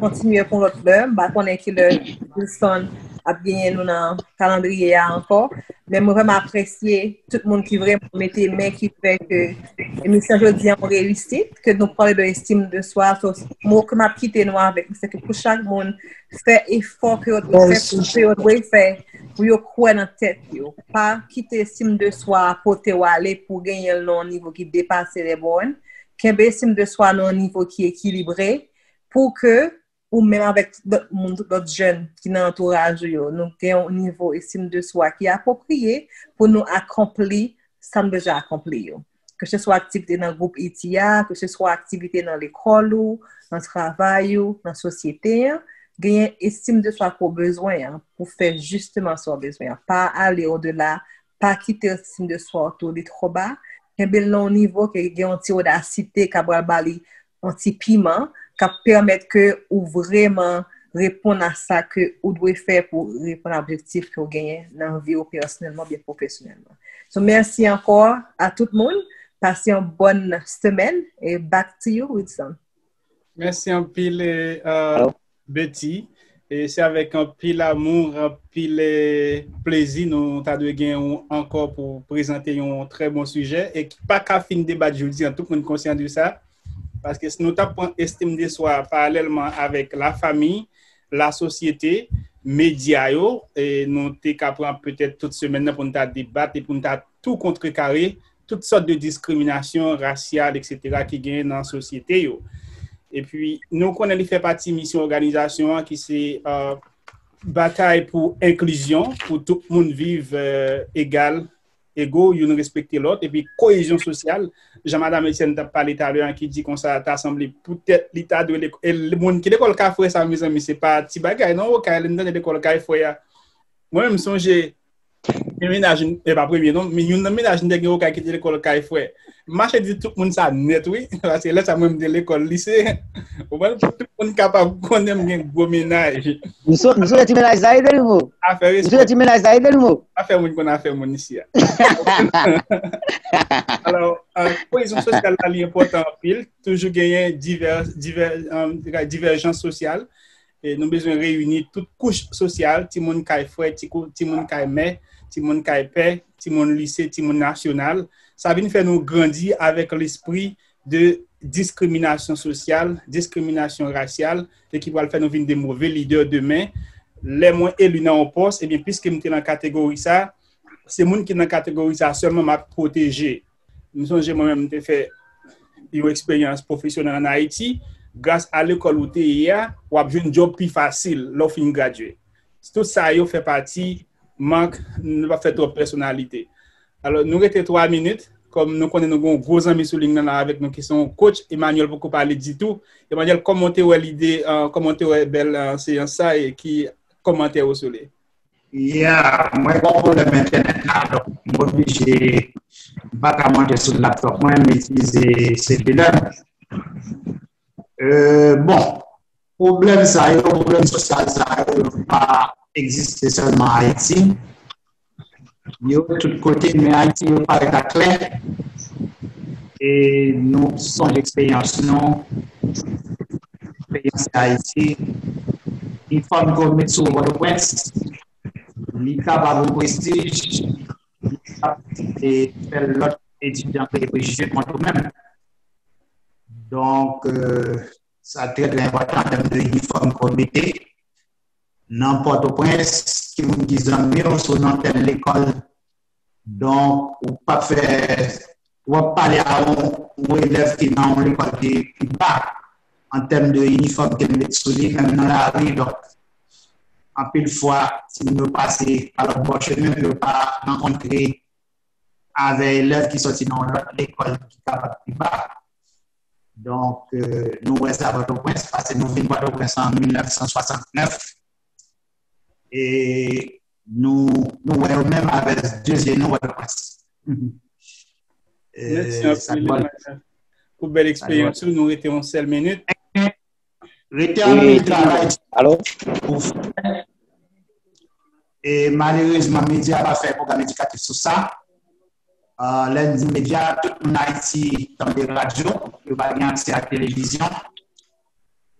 kontinye pou lòt lè. M pa konnen ki lè Wilson ap genyen nou nan kalandriye a ankò. Men mwen vrèman apresye tout moun ki vrèman mete men ki fè ke emisyon jodi an yon reyisit, ke nou pale de estim de swa. So, mo ke m ap kite nou avèk, se ke pou chak moun fè efò ke yo dwe fè, pou ke yo dwe fè, pou yo kwè nan tèt yo. Pa kite estim de swa pote w ale pou genyen l nan yon nivo ki depase lè bòn. Kenbe estim de swa nan yon nivo ki ekilibre pou ke ou menm avèk lòt moun, lòt jèn ki nan antouraj ou yo, nou gen yon nivo estim de swa ki apwopriye pou nou akonpli sa n deja akonpli yo. Ke se swa aktivite nan gwoup iti a, ke se swa aktivite nan lekòl ou, nan travay ou, nan sosyete an, genyen estim de swa ke w bezwen an pou fè jisteman sa w bezwen an. Pa ale odela, pa kite estim de swa w tou li twò ba, kenbe l nan yon nivo ke gen yon ti odasite k ap pral ba li yon ti piman k ap pèmèt ke ou vrèman reponn a sa ke ou dwe fè pou reponn a objektif ke w genyen nan vi w pèsonèlman oubyen pwofesyonèlman. So, mèsi ankò a tout moun. Pase yon bòn semèn e back to you, Wilson. Mèsi anpil, uh, Betty. E se avèk anpil amou, anpil plezi nou ta dwe gen ou ankò pou prezante yon trè bon sijè e ki pa ka fin debat jodi an, tout moun konsyan de sa. Paske si nou t ap pran estim de swa paralèlman avèk lafanmi, lasosyete, medya yo, e nou te ka pran petèt tout semèn nan pou nou ta debat e pou nou ta tou kontrekare tout sòt de diskriminasyon rasyal, etsetera, ki genyen nan sosyete yo. Epi, nou konnen li fè pati misyon òganizasyon an ki se uh, batay pou enklizyon, pou tout moun viv uh, egal, ego, youn respekte lòt, epi koyezyon sosyal. Jan Madanm Etienne t ap pale talè an ki di konsa, ta sanble poutèt li ta dwe lekòl. E moun ki lekòl kay frè sa, mezanmi, se pa ti bagay, non, okay, lè n tande lekòl kay frè a. Mwen menm, m sonje, premye mennaj, e pa premye non, men youn nan mennaj m te gen okay ki te lekòl kay frè. M mache di tout moun sa nèt, wi. Paske lè sa mwen m te lekòl lise. Ou konprann? Pou tout moun kapab konnen m gen gwo mennaj. M sou- m sonje ti mennaj sa ede li mo. Afè M sonje respè. Ti mennaj sa ede li mo. Afè moun konn afè moun isi a. Alò, euh, koyezyon sosyal la li enpòtan anpil. Toujou genyen divè, divè, euh, divèjans sosyal. E nou bezwen reyini tout kouch sosyal, timoun kay frè, ti kou- timoun kay mè, timoun kay pè, timoun lise, timoun nasyonal. Sa vin fè nou grandi avèk lespri de diskriminasyon sosyal, diskriminasyon rasyal, e ki pral fè nou vin de move lidè demen. Lè mwen eli nan yon pòs, ebyen, piske m te nan kategori sa, se moun ki nan kategori sa sèlman m ap pwoteje. M sonje mwen menm, m te fè yon eksperyans pwofesyonèl ann Ayiti. Gras a lekòl ou te ye a, w ap jwenn djòb pi fasil lè w fin gradye. Tout sa yo fè pati mank, nou p ap fè twòp pèsonalite. Alò, nou rete twa minit. Kòm nou konnen nou gen yon gwo zanmi sou liy nan la avèk nou ki se yon coach, Emmanuel poko pale ditou. Emmanuel, kòman w te wè lide, euh, kòman w te wè bèl euh, seyans sa e ki kòmantè ou sou li? Yeah, mwen gen yon pwoblèm entènèt la, donk m oblije, m pa ka monte sou laptop mwen, m itilize selilè m. Euh, bon, pwoblèm sa yo, pwoblèm sosyal sa yo, yo pa egziste sèlman Ayiti. Yo tout kote, men Ayiti yo parèt aklè. E nou sonje eksperyans nou, eksperyans Ayiti, li fòm ke w met sou Pòtoprens, li kapab yon prestij, li kapab fè lòt etidyan kreye prejije kont ou menm. Donk, euh, sa trè, trè enpòtan an tèm de inifòm ke w mete. Nan Pòtoprens, ki moun ki zanmi w, si w nan tèl lekòl. Donk, ou p ap fè, w ap pale a yon, yon elèv ki nan yon lekòl ki pi ba an tèm de inifòm ke l met sou li, menm nan lari. Donk, anpil fwa, timoun yo pase pa lòt bò chemen pou yo pa rankontre avè elèv ki sòti nan yon lòt lekòl ki kapab pi ba. Donk, euh, nou wè sa Pòtoprens, paske nou vin Pòtoprens an mil nèf san swasannnèf. E nou, nou wè yo menm avè de zye nou Pòtoprens. Mèsi anpil pou bèl eksperyans ou. Nou rete yon sèl minit. Rete an nou travay pou fè. E malerezman, medya pa fè pwogram edikatif sou sa. Uh, lè n di medya, tout moun Ayiti tande radyo, yo pa gen aksè a televizyon.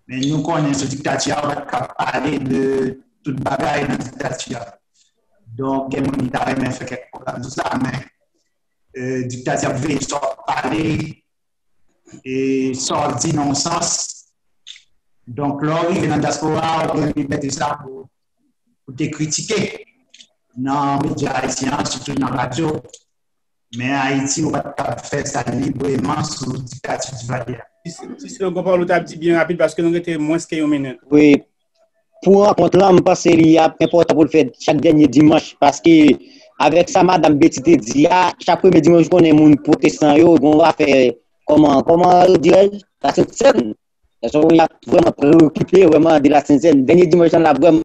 Men nou konnen sou diktati a, ou pa t ka pale de tout bagay nan diktati a. Donk, gen moun ki ta renmen fè kèk pwogram sou sa, men euh, diktati ap veye sa w ap pale, e sa w ap di nan yon sans. Donk, lè w rive nan dyaspora, ou gen libète sa pou, pou te kritike nan medya ayisyen an, sitou nan radyo. Men Ayiti, ou pa t kab fè sa libreman sou diktati Duvalier a. Ti slogan pawòl ou t ap di byen rapid paske nou rete mwens ke yon minit. Wi. Pou rankont lan, m panse li ap enpòtan pou l fèt chak dènye dimanch, paske avèk sa madanm Betty te di a, chak premye dimanch ou konnen moun pwotestan yo gon afè kòman kòman yo dirèj la sentsèn. Lè sa yo ap vrèman preokipe vrèman de la sentsèn. Dènye dimanch lan l ap vrèman